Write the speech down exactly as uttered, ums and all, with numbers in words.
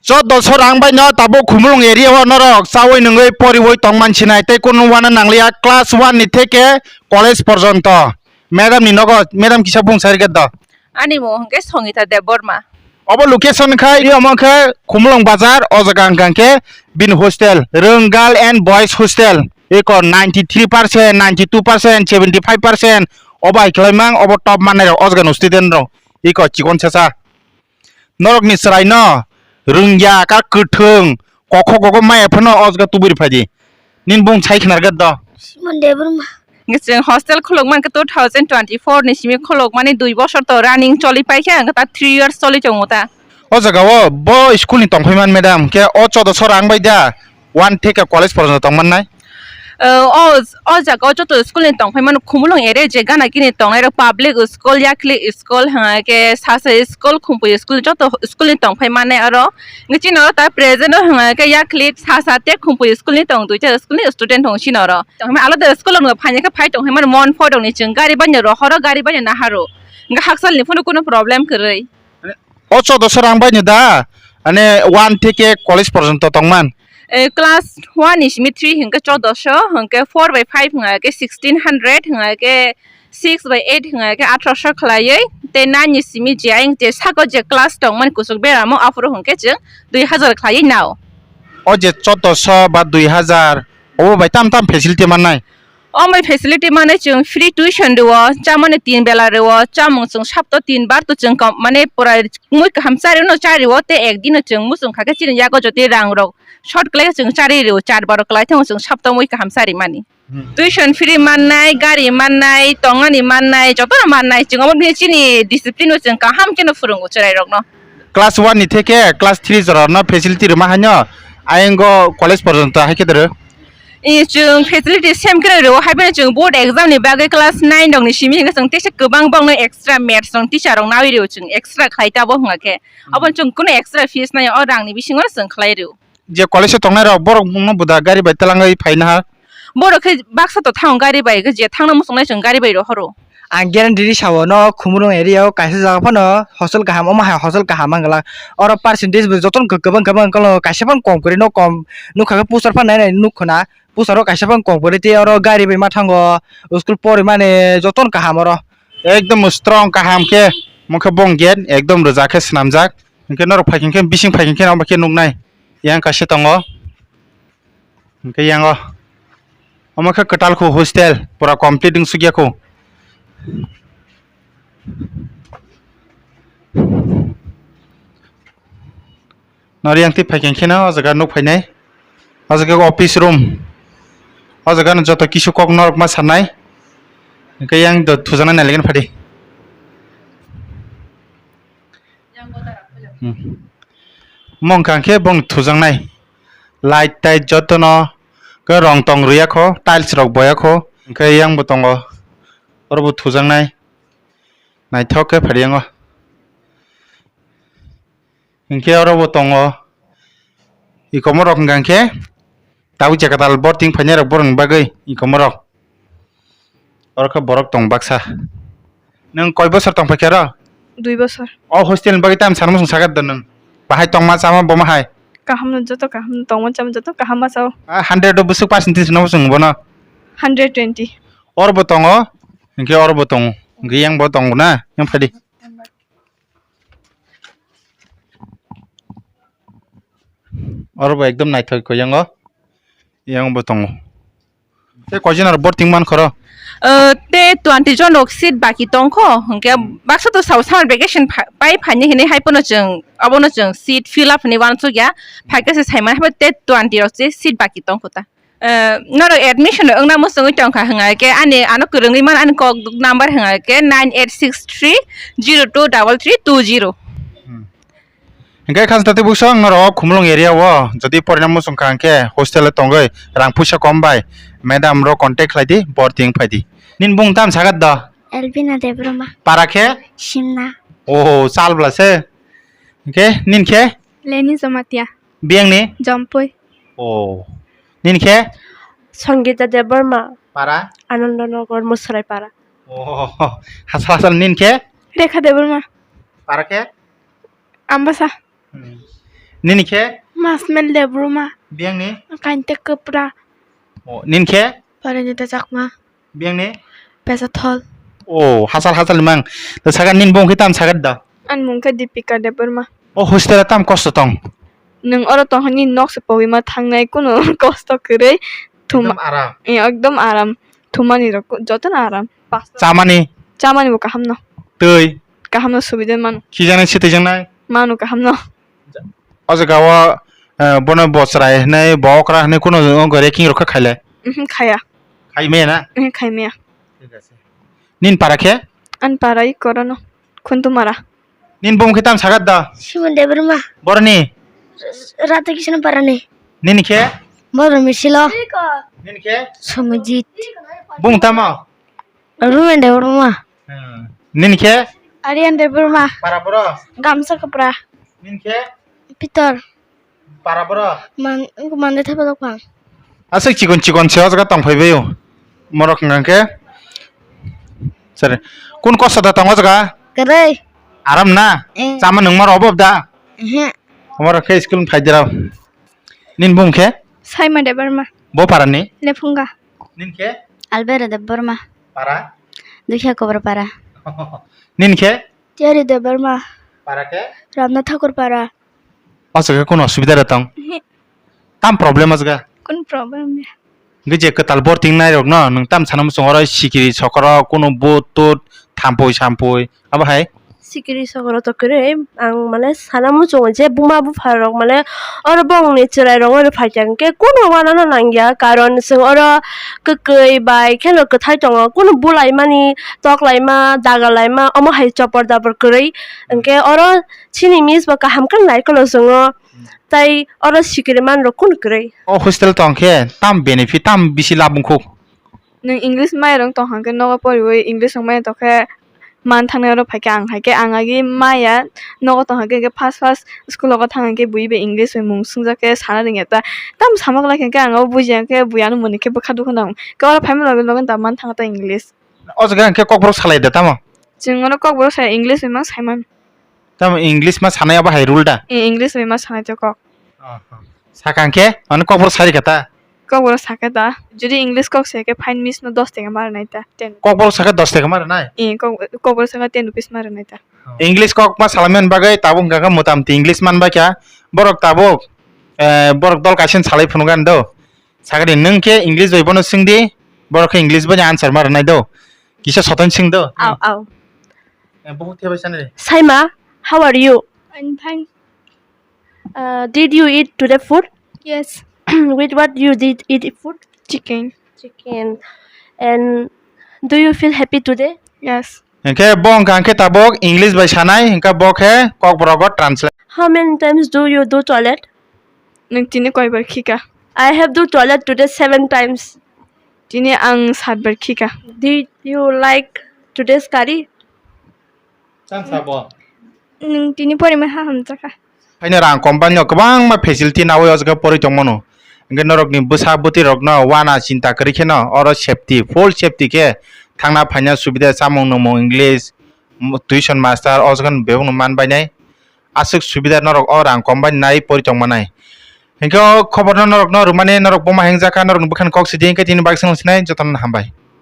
Choddo so rang bai no tabuk Khumulwng area o norok chawi nungwi poriwi tongman sinai tei kunu wana nangliya class one ni theke college porjonto. Madam ni nogo, madam kisa bung sai rwgwt do. Ani mung hwnkhe Songita Debbarma. Obo location khai ri omo khe Khumulwng bazar, o jaga hwnkha khe bini hostel, Rwng Girl and Boys Hostel. Eko ninety three percent, ninety two percent, seventy five percent obo hai khlai mang, obo top mannai rok o jaga no student rok. Eko chikon sasa. Norokni chwraino rwngya ka kwthwng, kokhok kokhok maya phano o jaga tubui rw phai di. Nini bung sai khna rwgwt do. Simon Debbarma. Hwnkhe chwng hostel khuluk mankhe two thousand twenty-four ni simi khuluk mani dui bosor to running choli paikha, hwnkhe ta three years choli tongo ta. O jaga o bo school ni tongphai man madam, khe o chodo sora ang bai da? One theke college porjonto tong mannai? O, o, o jaga o joto school ni tongphai mano Khumulwng area je gana gini tongnai rok public school, yakli school, hwnga khe sasa school, Khumpui school, joto school ni tongphai mannai oro. Ngi chini oro ta present o hwnga khe yakli sasa te Khumpui school ni tong duita school ni student tong chini oro. Tongphai alada school rok no phaini khe phai tongphai mano mon pho rok ni chwng gari banya rohoro gari banya naharo. Ngi hakchal ni phano kunu problem kwrwi. O chodo sora ang bai no da? Ane one theke college porjonto tongman? Eh, class one ni simi three hwnkhe chodoso, hwnkhe four bai five hwnkhe sixteen hundred, hwnkhe six bai eight hwnkhe atharoso khlaiwi, tei nine ni simi je ayang je sako je class tongmani kuchuk beramo aphuru hwnkhe chwng dui hazar khlaiwi nao. O je chodoso ba dui hazar, obo bai tam tam facility mannai? O mai facility mane chwng free tuition rwo, chamani tin bela rwo, chamung chwng sapto tin bar to chwng kom-, mane pura mui kaham chari no chari o, tei ek dino chwng muchung kha khe chini yago jotoi rang rok short khlai khe chwng chari rwo, char baro klai thango chwng sapto mui kaham chari mani. Hmm. Tuition free mannai, gari mannai, tongani mannai, jotono mannai, chwng omo bini chini discipline o chwng kaham khe no phwrwngo chwrai rok no. Class one ni theke class three jora no facility rwma haino, ayang go college porjonto hai khe doro. I chwng facility sem khe rw, hai phano chwng board exam ni bagwi class nine rok ni simi hwnkhe chwng tesa kwbang bokno extra maths rok teacher rok nawi rw chwng extra khlai tabo hwnga khe. Hmm. Abo chwng kuno extra fees nai o rang ni bisingo chwng khlai rw. Je college o tongnai rok borok no buda gari bai twlangwi phaina ha. Borok khe baksa to thango gari bai, je thangna muchungnai chwng gari bai rohoro. Ang guarantee ri sao no Khumulwng area o kaisa jaga phano hostel kaham, omo hai hostel kaham manglak. Oro percentage bo jotono kwbang kwbang kalo kaisa phano kom kwrwi no kom nukha khe poster phano nai nai nukho na. Poster o kaisa phano kom kwrwi tei oro gari bai ma thango school pori mani jotono kaham oro. Ekdom strong kaham khe mokhe bong gate ekdom rwjak khe swnamjak. Hinkhe norok phai khe bising phai khe omo khe nuknai. Yang kaisa tongo. Hinkhe yango omo khe kwtal khu hostel pura complete wngsukya khu. Nori yang twi phai khe kheno o jaga nuk phainai. O jaga office room. O jaga no joto kisu kok norok ma sanai. Hinkhe yang do thujaknai nailaikhe phadi. Hmm. Mong kha khe bong thujaknai. Light tai jotono khe rong tong rwya kho, tiles rok boya kho. Hinkhe yang bo tongo. Oro bo thujaknai. Naithok khe phadi yango. Hinkhe oro bo tongo. Ikomo rok hwnkha khe tabuk je kwtal borting phainai rok borokni bagwi ikomo rok. Oro khe borok tong baksa. Nwng koi bosor tong phaikha oro? Dui bosor. O hostel ni bagwi tamo sana muchung sakha da nwng? Bahai tongma chama bomo hai? Kaham no joto kaham no tongma chama joto kaham ma sao. Ah, hundred o bwswk percentage no muchung bono? Hundred twenty. Oro bo tongo, hinkhe oro bo tongo. Hinkhe yang bo tongo na, yang phadi. Oro bo ekdom naithok kho yango. Yang bo tongo. Tei koijon aro board ting man khoro? Uh, te twenty jon rok seat baki tongkho, hwnkhe baksa to sao summer vacation pha-, pai phaini hinwi hai pono chwng, abono chwng seat fill up hinwi uansukya, phaikhe se saimani hai te twenty rok se seat baki tongkho ta. Uh, norok admission rok wngna muchungwi tongkha hwnga khe ani ano kwrwngwi man ani kok number hwnga khe nine eight six three zero two double three two zero. Hmm. Hinkhe khasna tei bukso ang norok Khumulwng area o jodi porina muchung kha hinkhe hostel o tongwi rang puisa kom bai madam rok contact khlai di, borting phai di. Nini bung tam sagat do? Elvina Debbarma. Para khe? Simna. Oh, chal bla se. Hinkhe nini khe? Leni Jamatia. Biyang ni? Jompui. Oh. Nini khe? Songita Debbarma. Para? Anandanagar Musrai para. Oh, hasal hasal nini khe? Rekha Debbarma. Para khe? Ambasa. Hmm. Nini khe? Masmel Debbarma. Biyangni? Kainte Kwpra. Oh, nini khe? Parinita Chakma. Biyangni? Pesathol. Oh, hachal hachal mang. To sakha nini bumung khe tam sakha da? Ani mung khe Deepika Debbarma. Oh, hostel tam kosto tong? Nwng oro tong hwnwi nok se pogwi ma thangnai, kuno kosto kwrwi. Thuma-, ekdom aram. Eh, ekdom aram. Thumani rok jotono aram. Chamani? Chamani bo kaham no. Twi? Kaham no, subida mano. Khijaknai sitwijaknai? Mano kaham no. O jaga o, eh, bono bosrai hinwi, bo okra hinwi kuno wngkha, raking rok kha khailai? Mhm, khaya. Khai maya na? Mhm, khai maya. Thik ase. Nini para khe? Ani para i Korono, Khuntumara. Nini bumung khe tam sakha da? Simon Debbarma. Boroni? Radha Krishna Parani. Nini khe? Boro Misilo. Nini khe? Somajit. Bumung tamo? Rumen Debbarma. Hmm. Nini khe? Aryan Debbarma. Para boro? Gamsa Kwpra. Nini khe? Pitor. Para boro? Man, wngkha mande thapa dokphang. Aswk chikon chikon se o jaga tong phai bai o. Morok hwnkha khe. Sir, kun kosto da tong o jaga? Kwrwi. Aram na? Eh. Chama nung maro obo da? Ehe. Morok khe school phai dirao. Nini bumung khe? Saima Debbarma. Bo para ni? Lephunga. Nini khe? Albera Debbarma. Para? Dukhiya Kobra para. Nini khe? Tiyari Debbarma. Para khe? Ramnath Thakur para. O jaga khe kunu osubida da tong? Ehe. Tam problem o jaga? Kunu problem ya. Hwnkhe je kwtal borting nai rok no nwng tam sana muchung oro sikiri sokoro kunu but tut thampui sampui abo hai? Sikiri sokoro to kwrwi, ang mane sana muchungo je buma bupha rok mane oro bongni chwrai rok oro phaikha hwnkhe kunu uanano nangya, karon chwng oro kwkwi bai kheno kwthai tongo, kunu bulaimani toklaima dagalaima omo hai chopor dabor kwrwi, hwnkhe oro chini miss bo kaham khe nai kheno chwngo, tei oro sikiri man rok kunu kwrwi. O hostel tong khe tam benefit tam bisi labung khuk. Nwng English maya rok tong hwnkhe nogo poriwi English rok maya tong khe man thangni oro phaikhe ang hai khe ang agi maya nogo tong hwnkhe first first school o thang hwnkhe bui bai English bai mung swngjak khe sana rwngya ta tam samak lai khe ang abo bujiya khe bui ano mwnwi khe bwkha dukhu nang khe oro phaima loge loge da man thang ta English. O jaga hwnkhe kokborok salai da tamo? Chwng oro kokborok sai English bai ma saiman. Tamo English ma sanai abo hai rule da? Eh, English bai ma sanai to kok. Aha. Sakang khe, mane kokborok sari kata? Kokborok sakha ta. Jodi English kok se khe fine miss no dos taka ma rwnai ta. Ten. Kokborok sakha dos taka ma rwnai? Eh, kok, kokborok sakha ten rupees ma rwnai ta. English kok ma salai man bagwi tabuk hwnkha khe motamti English man bai kha. Borok tabuk, eh, borok dol kaisa salai phunuk ani do. Sakha di nwng khe English bai bono swng di, borok khe English bai answer ma rwnai do. Kisa soton swng do. Au, au. Eh, bukhuk theba sanai. Saima, how are you? I'm fine. Uh, did you eat today food? Yes. With what you did eat food? Chicken. Chicken. And do you feel happy today? Yes. Hwnkhe bo wngkha hwnkhe tabuk English bai sanai, hwnkhe bo khe kokborok o translate. How many times do you do toilet? Nwng tini koibar khika? I have do toilet today seven times. Tini ang satbar khika. Did you like today's curry? Tang sabo. Nwng tini porimai ha hamjakha. Haino rang company no kwbangma facility nawi o jaga pori tongmano. Hwnkhe norokni bwsa bwtwi rokno wana chinta kwrwi kheno oro safety, full safety khe thangna phaina subida, chamung nungmung English, tuition master o jaga bebakno man bainai. Aswk subida norok o rang company nai pori tongmanai. Hwnkhe o khobor no norokno rwmani norok buma hengjakha, norokni bwkhani kok sidi hwnkhe tini bagwi swngno sinai jotono hambai.